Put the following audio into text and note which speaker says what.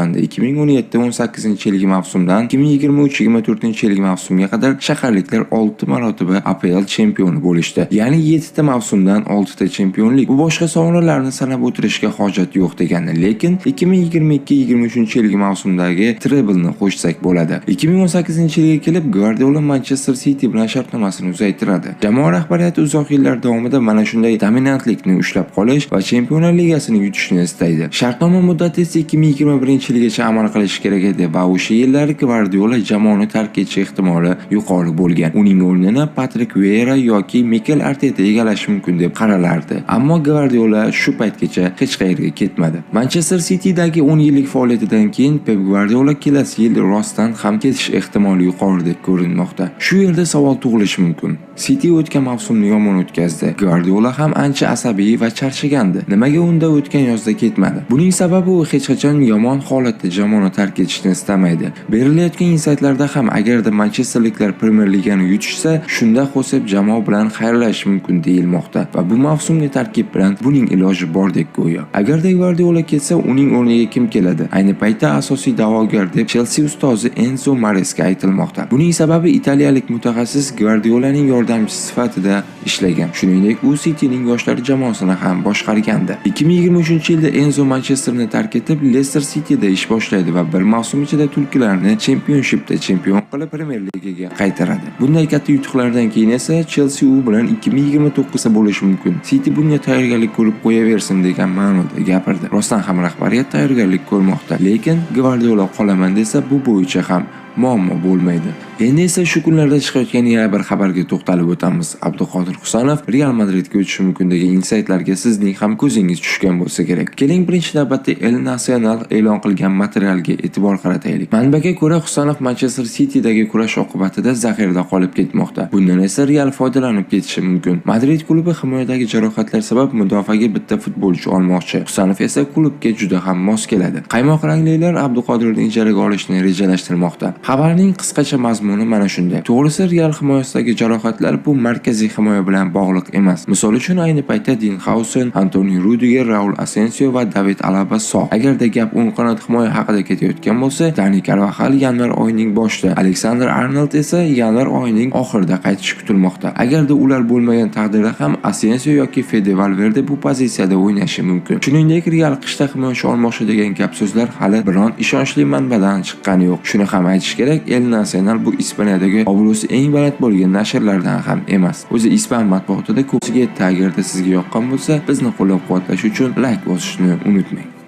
Speaker 1: 2017-18 yilgi mavsumdan 2023-24 yilgi mavsumga qadar shaharliklar 6 marotaba APL chempioni bo'lishdi. Ya'ni 7 ta mavsumdan 6 ta chempionlik. Bu boshqa sovrinlarni sanab o'tirishga hojat yo'q degani, lekin 2022-23 yilgi mavsumdagi treblni qo'shsak bo'ladi. 2018 yilga kelib Gvardiola Manchester City bilan shartnomasini uzaytiradi. Jamoa rahbariyati uzoq yillar davomida mana shunday dominantlikni ushlab qolish va Chempionlar Ligasini yutishni istaydi. Shartnoma muddati esa 2021 yilgacha amal qilishi kerak edi va o'sha yillari Gvardiola jamoani tark etishi ehtimoli yuqori bo'lgan. Uning o'rnini Patrik Vieira yoki Mikel Arteta egallashi mumkin deb qaralardi. Ammo Gvardiola shu paytgacha hech qayerga ketmadi. Manchester Citydagi 10 yillik faoliyatidan keyin Pep Gvardiola kelasi yil rostdan ham ketish ehtimoli yuqoridek ko'rinmoqda. Shu yerda savol tug'ilishi mumkin. City o'tgan mavsumni yomon o'tkazdi. Gvardiola ham ancha asabiy va charchagandi. Nimaga unda o'tgan yozda ketmadi? Buning sababi, u hech qachon yomon holatda jamoani tark etishni istamaydi. Berilayotgan insaytlarda ham agarda manchesterliklar Premyer Ligani yutishsa, shunda Xosep jamoa bilan xayrlashishi mumkin deyilmoqda va bu mavsumgi tarkib bilan buning iloji bordek go'yo. Agarda Gvardiola ketsa, uning o'rniga kim keladi? Ayni paytda asosiy da'vogar deb Chelsea ustozi Enzo Maresca aytilmoqda. Buning sababi, italiyalik mutaxassis Gvardiolaning yordamchisi sifatida ishlagan. Shuningdek, u Cityning yoshlar jamoasini ham boshqargandi. 2023 yilda Enzo Manchesterni tark etib, Leicester Cityda ish boshlaydi va bir mavsum ichida tulkilarni Championshipda chempion qilib, Premier Ligaga qaytaradi. Bunday katta yutuqlardan keyin esa Chelsea u bilan 2029 bo'lishi mumkin. City bunga tayyorgarlik ko'rib qo'yaversin degan ma'noda gapirdi. Rostdan ham rahbariyat tayyorgarlik ko'rmoqda, lekin Gvardiola qolaman desa, bu bo'yicha ham muammo bo'lmaydi. Endi esa shu kunlarda chiqayotgan yana bir xabarga to'xtalib o'tamiz. Abduqodir Husanov Real Madridga o'tishi mumkin degan insaytlarga sizning ham ko'zingiz tushgan bo'lsa kerak. Keling, birinchi navbatda El Nacional e'lon qilgan materialga e'tibor qarataylik. Manbaga ko'ra, Husanov Manchester Citydagi kurash oqibatida zaxirada qolib ketmoqda. Bundan esa Real foydalanib ketishi mumkin. Madrid klubi himoyadagi jarohatlar sabab mudofaaga bitta futbolchi olmoqchi. Husanov esa klubga juda ham mos keladi. Qaymoq ranglilar Abduqodirni ijaraga olishni rejalashtirmoqda. Xabarning qisqacha mazmuni mana shunday. To'g'risi, Real himoyasidagi jarohatlar bu markaziy himoya bilan bog'liq emas. Misol uchun, ayni paytda Din Hausen, Antoni Rudiger, Raul Asensio va David Alaba sog'. Agarda gap o'ng qanot himoya haqida ketayotgan bo'lsa, Dani Karvaxal yanvar oyining boshida, Aleksander Arnold esa yanvar oyining oxirida qaytishi kutilmoqda. Agarda ular bo'lmagan taqdirda ham Asensio yoki Fede Valverde bu pozitsiyada o'ynashi mumkin. Shuningdek, Real qishda himoyachi olmoqchi degan gap so'zlar hali biron ishonchli manbadan chiqqani yo'q. Shuni ham aytish kerak, El Nacional bu Ispaniyadagi obro'si eng baland bo'lgan nashrlardan ham emas. O'zi ispan matbuotida ko'pchilik. Agarda sizga yoqqan bo'lsa, bizni qo'llab-quvvatlash uchun layk bosishni unutmang.